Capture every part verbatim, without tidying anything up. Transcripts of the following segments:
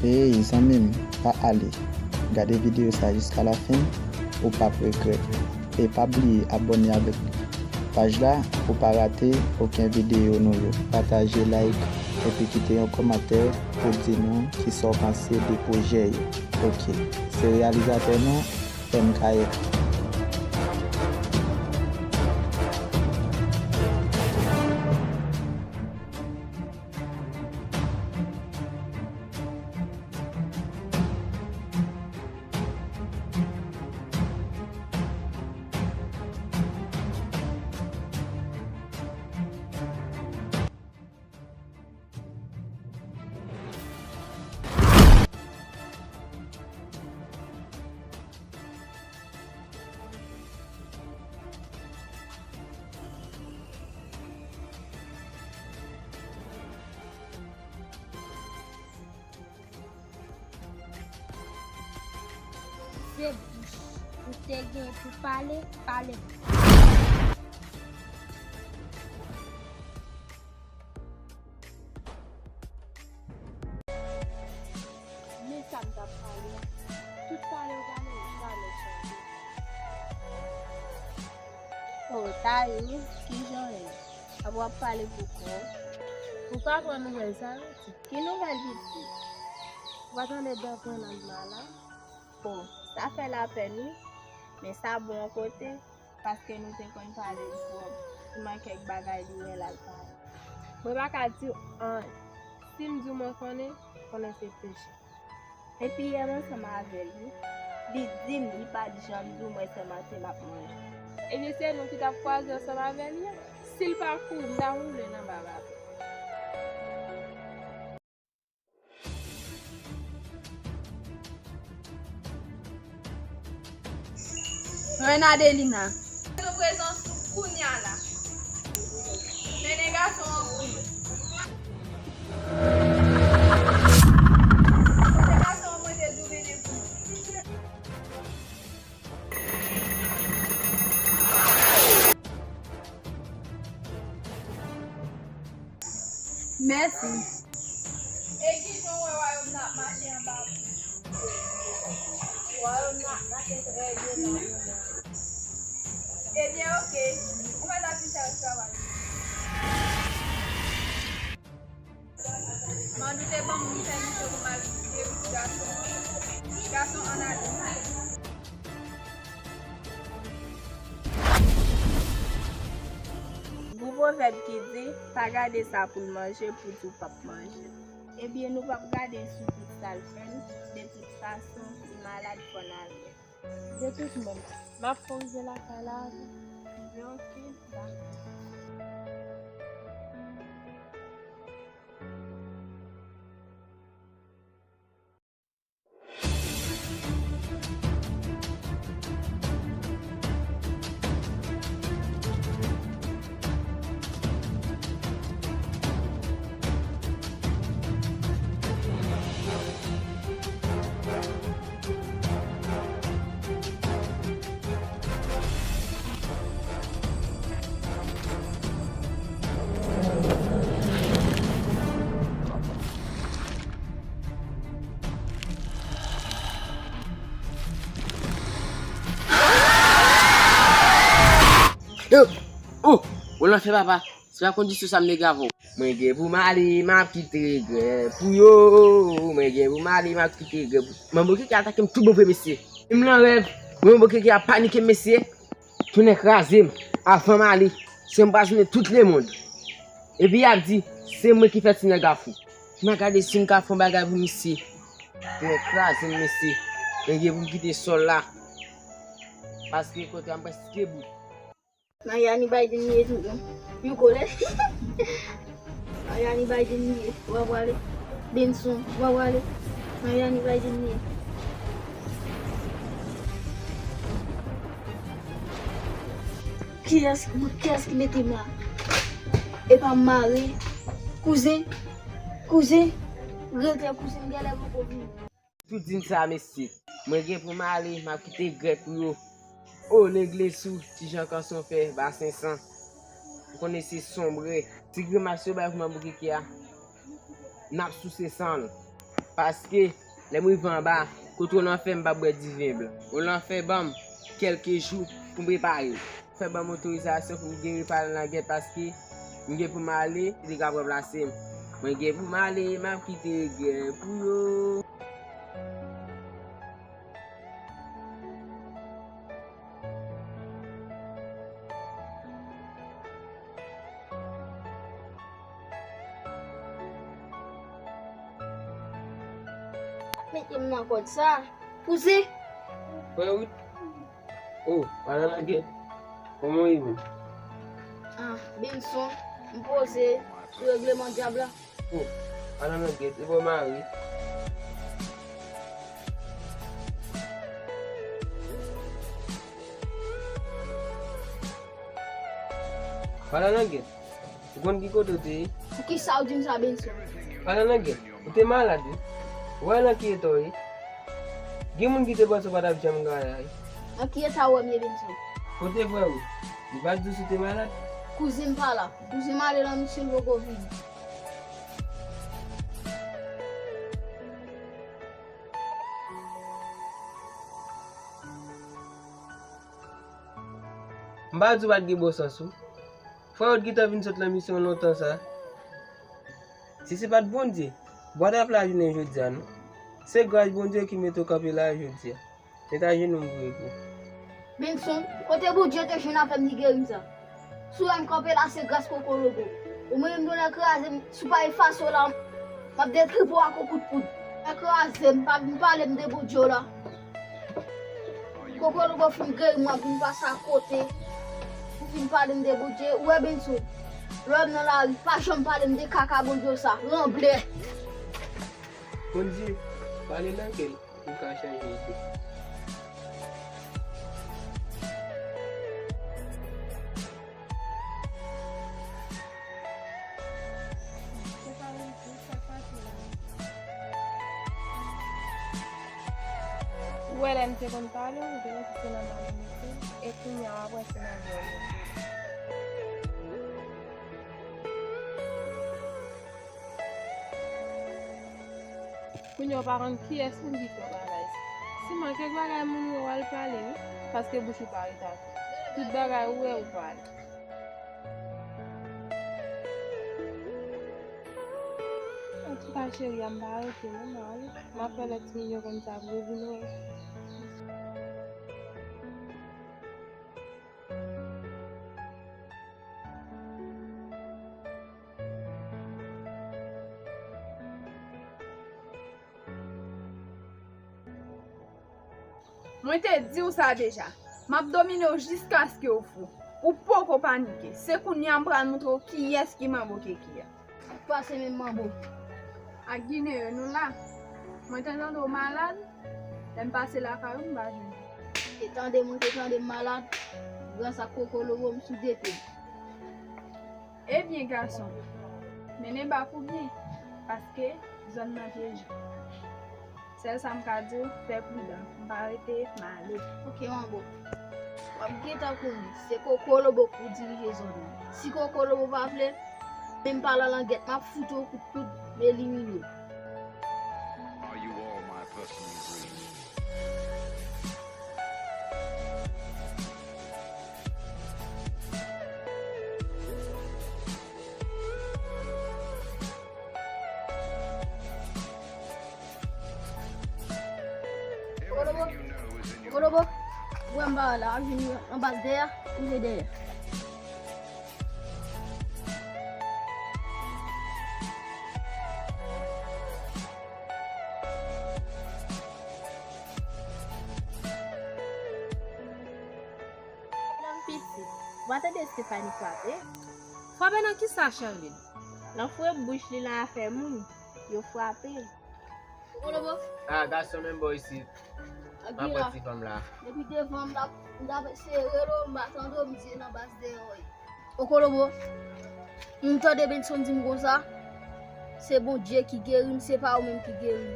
Hey zanmi m, pa ale. Gade videyo sa jiska lafen, ou p ap regrèt. E pa bliye abòne avèk paj la pou pa rate okenn videyo nou yo. Pataje, like, epi kite yon kòmantè pou di nou kisa w panse de pwojè yo. Ok, se reyalizatè nou, M K F. Se bouch ou te gen pou pale, pale. Men sa m t ap pale a. Tout pale w pale, w pale chante. O, Tayou, kijan w ye? Apa w ap pale pou kò w? Ou pa pran nouvèl sa yo? Ki nouvèl pitit? Ou pa tande Dòk Ronald malad? O, sa fè lapèn wi, men sa bon yon kote, paske nou te konn pale l twòp, sèlman kèk bagay li wè l al pale. Mwen pa ka di w anyen. Si m di w mwen konnen, konnen se peche. Epi yè m ansanm avè l wi. Li di m li pa t janm di w mwen se mante m ap manje. Ebyen se nou ki t ap kwaze ansanm avè l yè. Si l pa kouri, m ta woule l anba bato. Renadelina. Mete prezans ou kounye a la. Mennen gason an pou mwen. Se gason an mwen te di w mennen pou mwen. Mèsi. E kijan w wè wayòm nan ap mache anba w? Wayòm nan ap mache trè byen nan moman. Ebyen, oke. Ou mèt ap chita travay. Mandou te ban m pèmisyon pou m al vizite pitit gason an. Gason an ale. Gon pwovèb ki di, pa gade sa pou l manje, pou di w p ap manje. Ebyen, nou p ap gade sou tout sa l fè n, de tout fason, li malad, fò n al wè. De tout mèt, m ap korije lakay la avè w. Ebyen, oke, dakò. Yo! Oh! Ou lanse papa. Se pa kondisyon sa m te grave w. Mwen gen pou m ale, m ap kite regrè pou yo. Mwen gen pou m ale, m ap kite regrè pou. Manbo Keke atake m tout bon vre mesye. M nan rèv, Manbo Keke ap panike m mesye. Tounen kraze m. Avan m ale, se m pral jounen tout lemonn. Epi y ap di, se mwen ki fè ti nèg a fou. M a gade si m ka fè yon bagay pou misye. Tounen kraze m mesye. Mwen gen pou m kite sòl la. Paske kote a m prèske bout. Nan Yami Biden li ye tou, non. You kole. Nan Yami Biden li ye. Ou pa prale. Benson, ou pa prale. Nan Yami Biden li ye. Kiyès, kiyès ki mete m la? Epa m mare. Kouzen, kouzen, rete kouzen, m genlè poko vini. Tout din sa mesye. Mwen gen pou m ale, m ap kite regrè pou yo. O, legliz sou, ti Jan Kanson fè, basen san. Ou konnen se sonbre. Ti grimas yo bay pou Manbo Keke a. N ap souse san l. Paske, lè m rive anba, kote w lanfè m p ap bwè diven blan. Ou lanfè ban m kèlke jou pou m prepare m. Fè ban m otorizasyon pou m geri Palanangèt paske m gen pou m ale, li ka ranplase m. Mwen gen pou m ale, m ap kite regrè pou yo. Mete m nan kòd sa. Pouze. Frè Wid. Oh, Palanangèt. Kòman w ye menm? Ah, Benson, m poze sou regleman dyab la. Oh, Palanangèt, e bò mare. Palanangèt, ou konn ki kote w te ye? Poukisa w di m sa, Benson? Palanangèt, ou te malad, wi. Ou wè nan ki eta w ye? Gen moun ki te panse w pa t ap janm gagay. Nan ki eta w wè m ye, Benson? Kote frè w? Li pa t di w si w te malad? Kouzen m pa la. Kouzen m ale nan misyon, l poko vini. M pa di w pa t gen bon sans ou. Frè w t gentan vin sot nan misyon lontan sa. Si se pa t Bondye, bò w t ap la jounen jodi a non. Se gras Bondye ki mete w kanpe la jodi a. Met ajenou m pou repo. Benson, kote Bondye te jwenn avè m li geri m sa? Si w wè m kanpe la, se gras Kokolobo. Ou menm, doulè kraze m, si w pa efase w la, m ap detripe w ak yon kout poud. Doulè kraze m, pa vin pale m de Bondye w la. Kokolobo fin geri m, w ap vin pase akote. Ou fin pale m de Bondye, ou wè Benson. Lè w wè m nan lari, pa janm pale m de kaka Bondye w sa, ranblè. Bondye, pale nan kè l. Ou ka chanje ide. Ou wè lè m te konn pale w, ou te panse se nan mal ou mete, e kounye a w ap wè se nan byen w mete. Kounye a w pa konn kiyès moun ki fè w bagay sa. Siman kèk bagay moun yo w al pale wi, paske bouch ou pa ret atè. Tout bagay ou wè ou pale. Antouka cheri a m pa rete non m ale. M ap fè lè timoun yo konn sa pou yo vin wè. Mwen te di w sa deja. M ap domine w jiskaske w fou. Ou poko panike. Se kounye a m pral montre w kiyès ki manbo keke a. Pase menm manbo. Ak Ginen yo, nou la. Mwen te tande w malad. Lè m pase lakay ou, m pa jwenn ou. Te tande, mwen te tande m malad. Gras ak Kokolobo, m sou de pye m. Ebyen gason, mennen bak ou byen, paske zòn nan pyeje. Sèl sa m ka di w, fè pridan, m pa rete, m ale. Oke, manbo. W ap gentan konnen, se Kokolobo k pou dirije zòn nan. Si Kokolobo pa vle, menm Palanangèt, m ap fout yon kout poud, m elimine w. Are you all my personal dreams? Kolobo, Kolobo, wè m pa la, ap vin anba dèyè, rive dèyè. Pitit, w pa tande Stephanie frape? Frape nan kisa, Charline? Nan fre bouch li nan afè moun, yo frape l. Kolobo. Ah, gason, menm bò isit. M ap pran ti fanm la. Depi devan m, m t ap eseye rele w, m pa tande w, m di e nan baz dèyè w ye. Okolobo, m tande Benson di m konsa, se Bondye ki geri m, se pa ou menm ki geri m.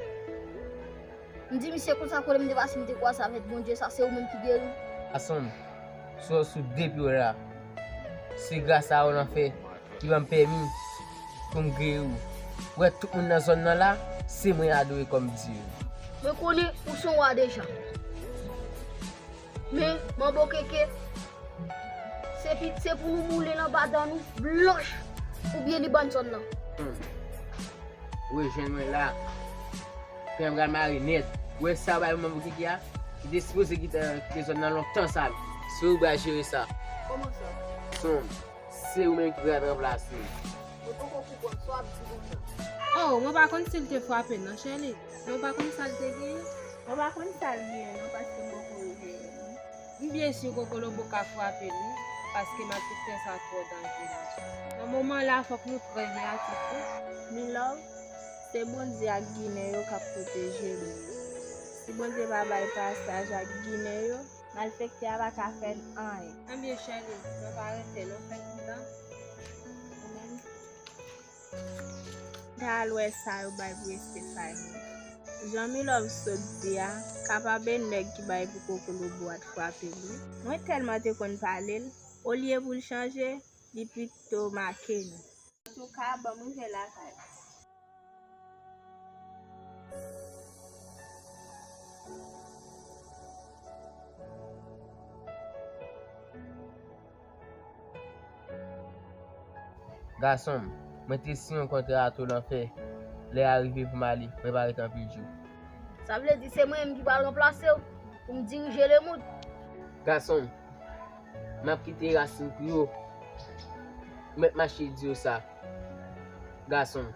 M di misye konsa, kote m te pase, m te kwaze avèk Bondye, sa se ou menm ki geri m. Gason m, sou, sou de pye w la, se gras a ou nan fè ki ban m pèmi pou m geri w. Ou wè tout moun nan zòn nan la, Se mwen adore kòm dye. Mwen konnen ou se yon wa deja. Men, manbo keke, se pi, se pou nou boule l anba dan nou blanch, oubyen li bann zòn nan. Hmm. Ou rejwenn mwen la. Pran pral mare nèt. Ou wè sa bay manbo keke a? Ki te sipoze kite, kite zòn nan lontan sa. Se ou pral jere sa. Kòman sa? Sonm, se ou menm ki pral ranplase m. Mwen poko konprann sa w ap di konsa. Oh, mwen pa konn si l te frape non, Sherley. Mwen pa konn sa l te genyen. Mwen pa konn sa l genyen non, paske m poko rive wè l. M byen si Kokolobo ka frape l wi, paske malfektè sa twò danjere. Nan moman la, fòk nou trè veyatif wi. Milove, se Bondye ak Ginen yo k ap pwoteje nou. Si Bondye pa bay pasaj ak Ginen yo, malfektè a pa ka fè n anyen. Ebyen, Sherley, mwen pa rete non, fè prudan. Ou menm? N ta al wè sa yo bay pou Estefani. Jan Milove sot di a, kapab e nèg ki bay pou Kokolobo a t frape l wi. Mwen tèlman te konn pale l, olye pou l chanje, li pito make nou. Antouka, ban m rive lakay. Gason m, mwen te siyen yon kontra ak Tolanfè. Lè a rive pou m ale, mwen pa ret anpil jou. Sa vle di se mwen menm ki pral ranplase w pou m dirije lemonn? Gason m, m ap kite rasin pou yo. Ou mèt mache di yo sa. Gason m.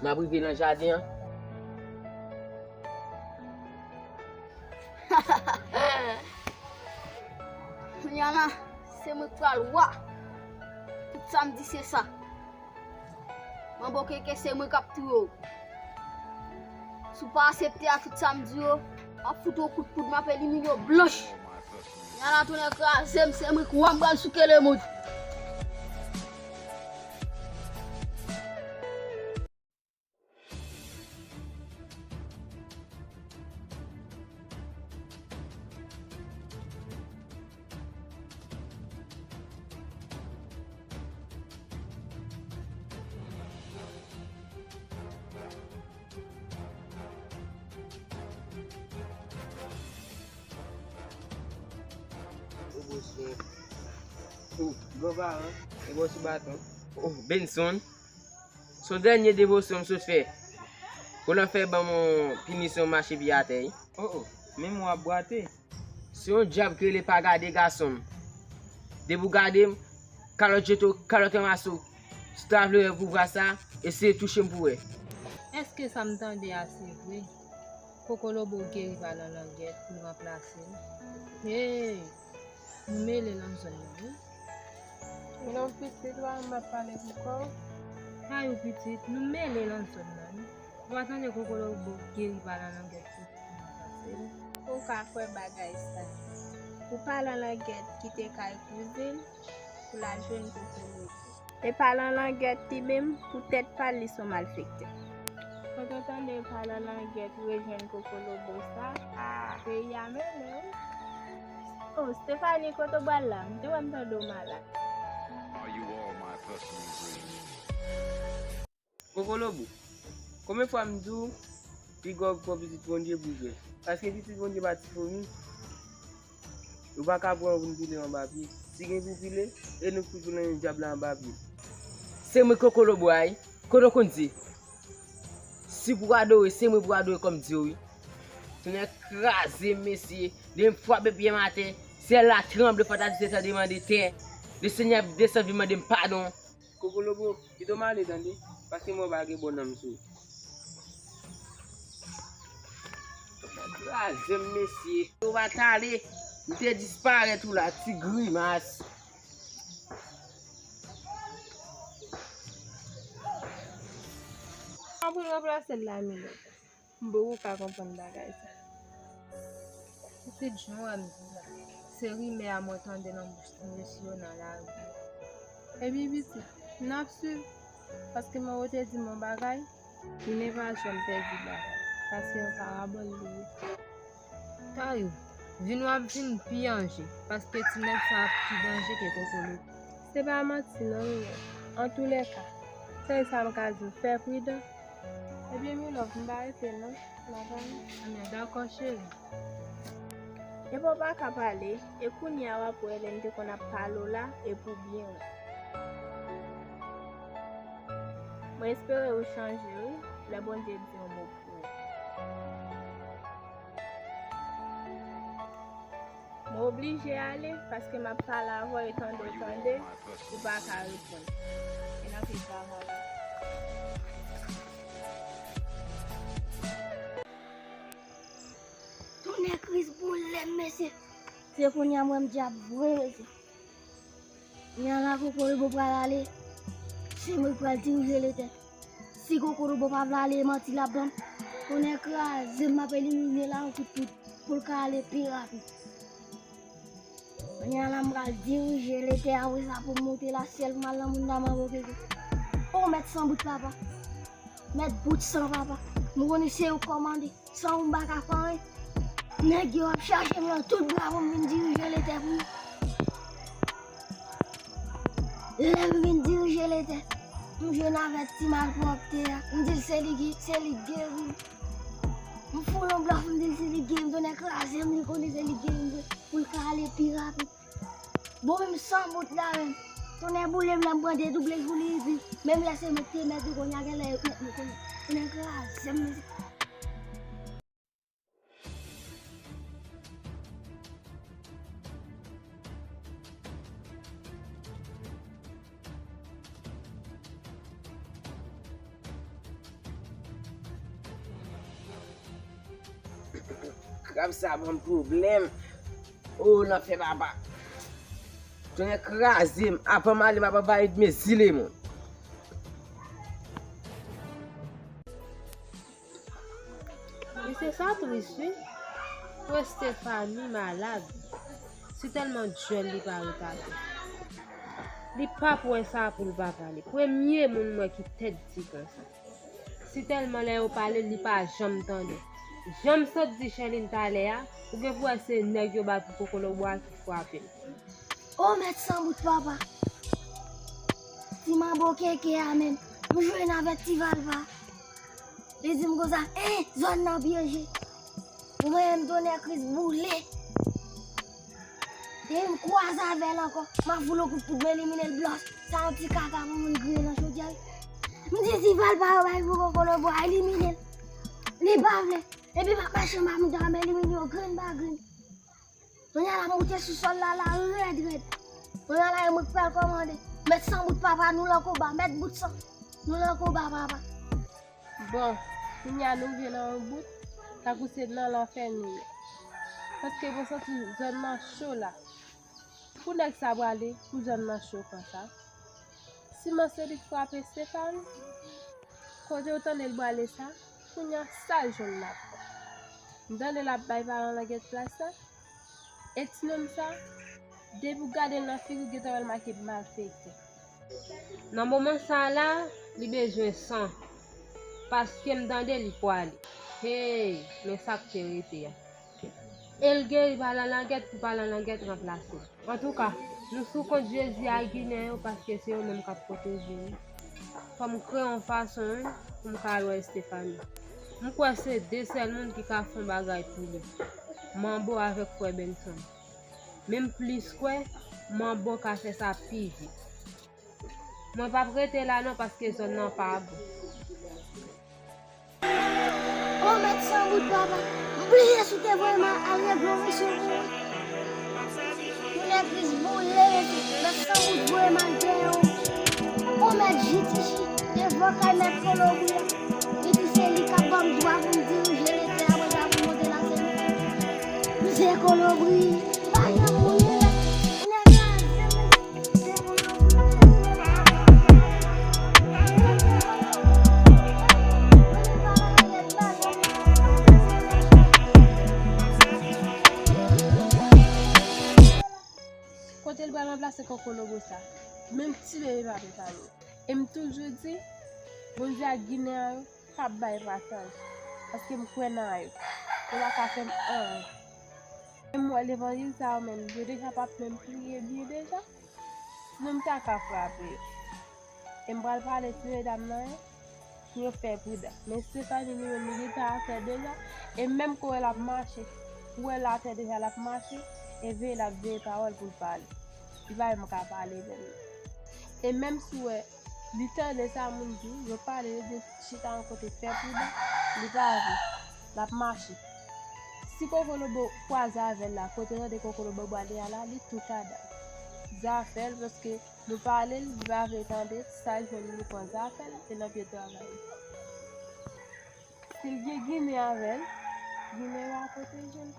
M ap rive nan jaden an. Kounya la, se mwen k pral wa. Tout sa m di se sa. Manbo keke se mwen k ap touye w. Si w pa aksepte a tout sa m di yo, m ap fout ou kout poud, m ap elimine w blanch. Kounya la tonnè kraze m, se mwen k wa, m pral souke lemonn. O, bonswa. O, granparan, e bò sou baton. O, Benson. Se yon dènye devosyon m sot fè. Tolanfè ban m yon pinisyon mache pye atè wi. O, o, men m w ap bwate. Se yon dyab ki rele pa gade gason m. Depi w gade m, kalòt jete w, kalòt ranmase w. Si w ta vle wè pouvwa sa, eseye touche m pou w wè. Èske sa m tande a se vre? Kokolobo geri pa Lanlangèt pou l ranplase l. Hey! Nou mele nan zòn nan wi. Men non pitit, w a m ap pale pou kò w. Pa yon pitit, nou mele nan zòn nan wi. Ou pa tande Kokolobo geri pa Lanlangèt pou l ranplase l. Ou ka kwè bagay sa. Ou pa Lanlangèt kite kay kouzin l pou l al jwenn Kokolobo. E pa Lanlangèt li menm, pou tèt pa l, li se yon malfektè. Kote w tande pa Lanlangèt rejwenn Kokolobo sa, peyi a mele wi. O, Stephanie, kote w pral la? M te wè m tande w malad. Are you all my personal dreams? Kokolobo, konbyen fwa m di w, piga w pran pitit Bondye pou jwèt? Paske pitit Bondye pa ti fomi. Yo pa ka pran pou n pile anba pye. Si gen pou pile, e nou k pou pile dyab la anba pye. Se mwen Kokolobo a wi. Kote w konn di? Si pou adore, se mwen pou adore kòm dye w wi. Tonnè kraze m, mesye. Depi m frape pye m atè, syèl la tranble, fò ta di se tan de mande tè. Lesenyè desann vin mande m padon. Kokolobo, pito m ale tande, paske mwen pa gen bon nanm sou. Kraze m, mesye. Ou pa t ale, m te disparèt ou la, ti grimas. Mwen pou ranplase l la, Milove. M poko ka konprann bagay sa. Pitit, jan w wè m di la, se rimè a mwen tande nan bouch ti mesye yo nan lari a. Ebyen pitit, n ap swiv, paske mwen ou te di m yon bagay. Ginen pa janm pèdi batay, sa se yon parabòl li ye. Tayou, vin w ap vin pi anje, paske ti nèg sa ap pi danje ke Kokolobo. Se pa manti non, Milove. Antoulèka, sèl sa m ka di w, fè pridan. Ebyen, mi love, m pa rete non. M ap ale. Ebyen, dakò, cheri. Epa w pa ka pale, e kounye a w ap wè lè m te konn ap pale w la, e pou byen w. Mwen espere ou chanje, wi, lè Bondye di yon mo pou ou. Mwen oblije ale, paske m ap pale avè w, e tande w tande, ou pa ka reponn. E nan pil travay. Tonnè Kris boule m, mesye. Se kounye a m wè m djab vre, mesye. Kounye a la, Kokolobo pral ale. Se mwen ki pral dirije lete. Si Kokolobo pa vle ale, e manti l ap ban m. Tonnè kraze m, m ap elimine l a yon kout poud pou l ka ale pi rapid. Kounye a la, m pral dirije lete, apre sa pou m monte lasyèl, pou m al nan moun nan manbo keke. O, mèt san bout papa. Mèt bout san papa. M konnen se ou k kòmande. San ou m pa ka fè anyen. Nèg yo ap chache m nan tout bra pou m vin dirije lete pou yo. Lè m vin dirije lete, m jwenn avèk ti malpwòpte a. M di l se li ki, se li k geri m. M foule yon blòf, m di l se li k geri m. Tonnè kraze m, li konnen se li k geri m vre, pou l ka ale pi rapid. Bon, menm san bout la menm. Tonnè boule m, lè m pran dedouble sou li, epi menm lè se mwen ki te mèt li, kounye a genlè yo k mèt mwen kounye a. Tonnè kraze m, mesye. Krab sa ban m pwoblèm. O, lanfè papa. Tonnè kraze m. Avan m ale, m ap anvayi mezi lemonn. Mesye, sa tris, wi. Pou Estefani malad. Si tèlman dyòl li pa ret atè. Li p ap wè sa pou l pa pale. Premye moun m wè ki tèt di konsa. Si tèlman lè yo pale, li pa janm tande. Jan m sot di Chèlin talè a, ou gen pou wè se nèg yo bat pou Kokolobo a ki frape l. O mèt san bout papa! Ti manbo keke a menm, m jwenn avèk ti valpa. Li di m konsa, en, zòn nan pyeje. Ou menm, tonnè Kris boule. Epi m kwaze avè l ankò. M ap foule yon kout poud, m elimine l blòs. Sa yon ti kaka pou moun griye nan chodyè. M di ti valpa yo bay pou Kokolobo a, elimine l. Li pa vle. Epi m ap mache anba mouda a, m elimine yo grenn pa grenn. Kounye a la, moute sou sòl la, la rèd rèd. Kounye a la, e mwen k pral kòmande. Mèt san bout papa, nou lan konba, mèt bout san. Nou lan konba, papa. Bon, kounye a nou rive nan yon bout, tankou se nan lanfè nou ye. Paske mwen santi zòn nan cho la. Pou nèg sa prale, pou zòn nan cho konsa. Siman se li k frape Stéphane. Kote w tande l prale sa, kounye a sa l jwenn l ap fè. M tande l ap bay paran langèt plas la. E ti nonm sa, depi w gade l nan figi, w gentan wè l make malfektè. Nan moman sa la, li bezwen san. Paske m tande li pwale. Hey, men sa k te rete a. E l geri palan langèt pou palan langèt ranplase l. Antouka, nou sou kont Jezi a Ginen yo paske se yo menm k ap pwoteje nou. Fò m kreye yon fason, wi, pou m ka al wè Estefani. M kwè se de sèl moun ki ka fè yon bagay pou li. Manbo avèk frè Benson. Men m plis kwè Manbo ka fè sa pi vit. Mwen p ap rete la non paske zòn nan pa bon. O mèt san bout papa, m bliye si w te voye m al regle yon misyon pou mwen. Tonnè Kris boule, mesye, mèt san bout voye m al dèyè w. O mèt Jitichi, devan kay mèt Kolobri a. Li di se li k ap ban m dwa pou m dirije lete apre sa pou m monte lasyèl. Msye Kolobri, pa janm mouri, mesye. Tonnè kraze m, mesye. Kote l pral ranplase Kokolobo sa? Menm ti bebe pa pepanye. E m toujou di, Bondye ak Ginen an yo p ap bay pataj, paske m kwè nan yo. Yo pa ka fè m anyen. E m wè levanjil sa yo menm, yo deja p ap menm priye byen deja. Sinon m ta ka frape yo. E m pral pale ti medam nan yo. Yo fè pridan. Men Stefani li menm li gentan atè deja. E menm kou l ap mache, ou wè l atè deja l ap mache, e veye l ap veye pawòl pou l pale. Li pa menm ka pale menm. E menm si w wè li tande sa moun di, yo pale, yo di chita yon kote fè pridan, li pa vle. L ap mache. Si Kokolobo kwaze avè l la, kote tande Kokolobo pwale a la, li tou ka dal. Zafè l, paske nou pale l, li pa vle tande, sa l jwenn li pran zafè l, e l ap vye travay. Si l gen Ginen avè l, Ginen va pwoteje l.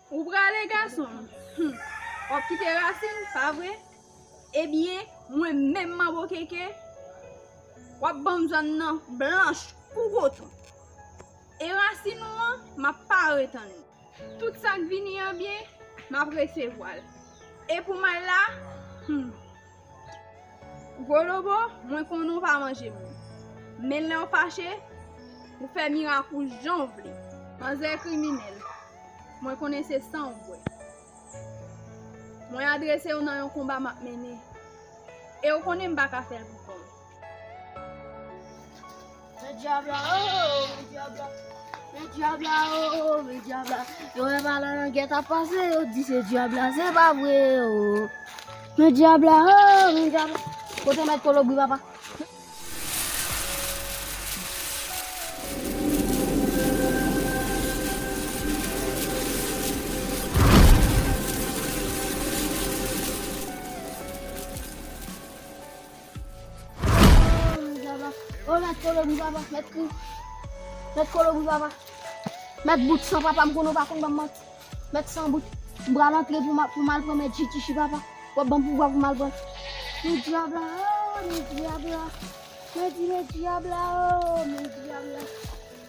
Ou prale, gason m? Hum. W ap kite rasin, pa vre? Ebyen, mwen menm Manbo Keke, w ap ban m zòn nan blanch kou koton. E rasin ou an, m ap pare tann ou. Tout sa k vini an byen, m ap resevwa l. E pou m al la, hum. Gwo lobo, mwen konnen w pa manje moun. Men lè w fache, ou fè mirak ou jan w vle. Manzè kriminèl, mwen konnen se san w bwè. Mwen adrese w nan yon konba m ap mennen. E w konnen m pa ka fè l pou kò m. Men dyab la, oh, men dyab la. Men dyab la, oh, men dyab la. Yo wè Balan Langèt ap pase, yo di se dyab la, se pa vre, oh. Men dyab la, oh, men dyab la. Kote mèt Kolobri, papa? Oh, men dyab la. Oh, mèt Kolobri, papa, mèt Kri. Mèt Kolobri, papa. Mèt Bout San, papa, m konnen w pa konn ban m manti. Mèt San Bout. M pral antre pou m a-, pou m al pran mèt Jitichi, papa. W ap ban m pouvwa pou m al pran. Men dyab la, oh, men dyab la. Men di, men dyab la, oh, men dyab la.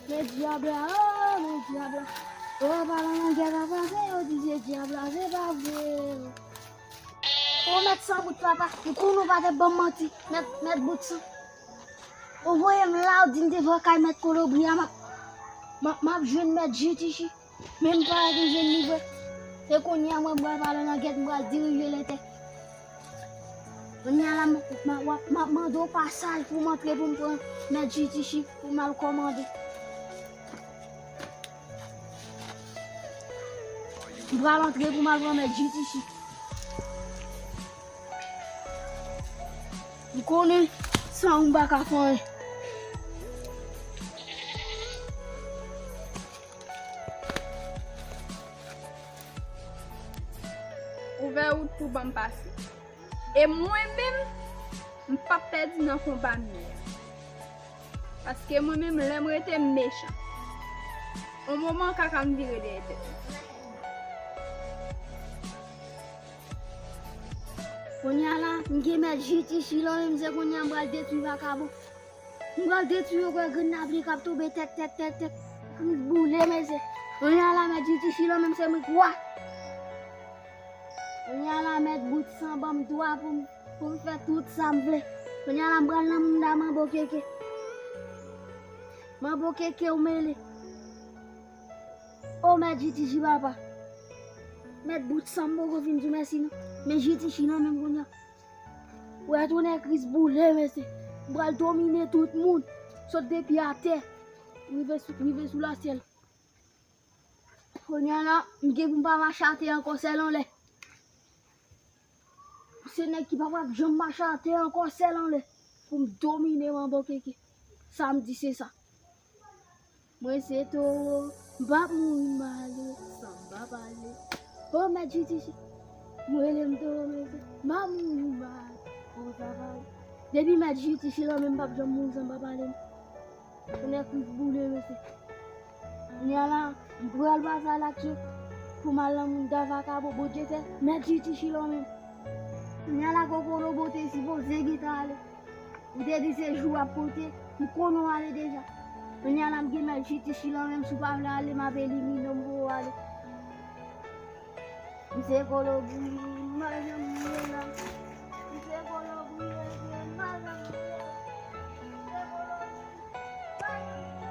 Men dyab la, oh, men dyab la. Oh, Balan Langèt ap pase, yo di se dyab la, se pa vre. O mèt San Bout, papa, m konnen w pa t ap ban m manti, mèt, mèt Bout San. Ou voye m la, ou di m devan kay mèt Kolobri a, m ap, m ap, m ap jwenn mèt Jitichi. Men m pa gen jwenn li vre. E kounye a, mwen, m pral pale nan gèt, m pral dirije lete. Kounye a la, m, m, m, m ap mande w pasaj pou m antre, pou m pran mèt Jitichi, pou m al kòmande. M pral antre pou m al pran mèt Jitichi. M konnen san ou m pa ka fè anyen. Ouvè wout pou ban m pase. E mwen menm, m p ap pèdi nan konba m ye a. Paske mwen menm, lè m rete m mechan. On moman, kaka m vire dèyè tèt mwen. Kounye a la, m gen mèt Jitichi lan menm, se kounye a m pral detwi vakabon. M pral detwi yo, kwè grenn lapli k ap tonbe tèk, tèk, tèk, tèk. Kriz boule, mesye. Kounye a la, mèt Jitichi lan menm, se mwen k wa. Kounye a la, mèt Bout San ban m dwa pou m, pou m fè tout sa m vle. Kounye a la, m pral nan mouda Manbo Keke. Manbo Keke, ou mele. O, mèt Jitichi, papa. Mèt Bout San, m poko fin di w mèsi, non. Men Jitichi lan menm kounye a. Wè, tonnè kriz boule, mesye. M pral domine tout moun. Sot depi atè, rive sou, rive sou lasyèl. Kounye a la, m gen pou m pa mache atè ankò, sèl anlè. Se nèg ki pa p ap janm mache atè ankò, sèl anlè. Pou m domine Manbo Keke. Sa m di se sa. Mwen se towo, m p ap mouri, m ale, san m pa pale. O mèt Jitichi, m rele m towo, mesye, m ap mouri, m ale, konsa pale. Depi mèt Jitichi lan menm p ap janm mouri san m pa pale, non. Tonnè kriz boule, mesye. Kounye a la, m pral pase alaksyon. Pou m al nan moun ta vakabon, Bondye fè, mèt Jiti Chilò menm. Kounye a la, Kokolobo te sipoze gentan ale. Ou te di se jou w ap pote, m konnen w ale deja. Kounye a la, m gen mèt Jiti Chilò menm, si w pa vle ale, m ap elimine w, m voye w ale. Misye Kolo Bouyi, m pa janm bliye la. Misye Kolo Bouyi, m pa janm bliye la. Misye Kolo Bouyi, m pa janm bliye la.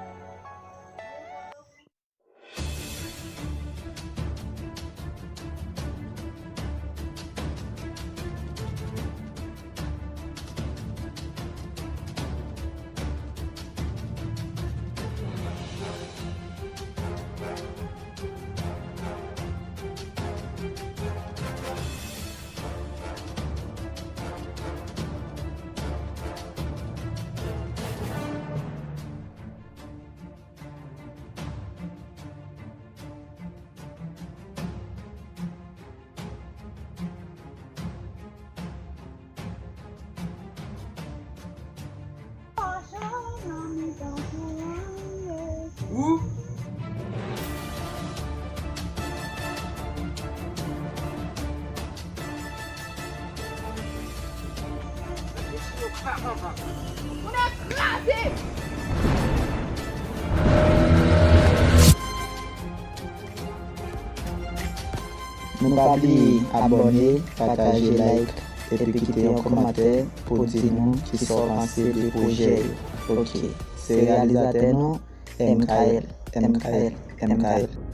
Ou? Moun nan kraze! Nou pa bliye abòne, pataje, like, epi kite yon kòmantè pou di nou kisa w panse de pwojè yo. Ok, se reyalizatè nou, M K L, M K L, M K L.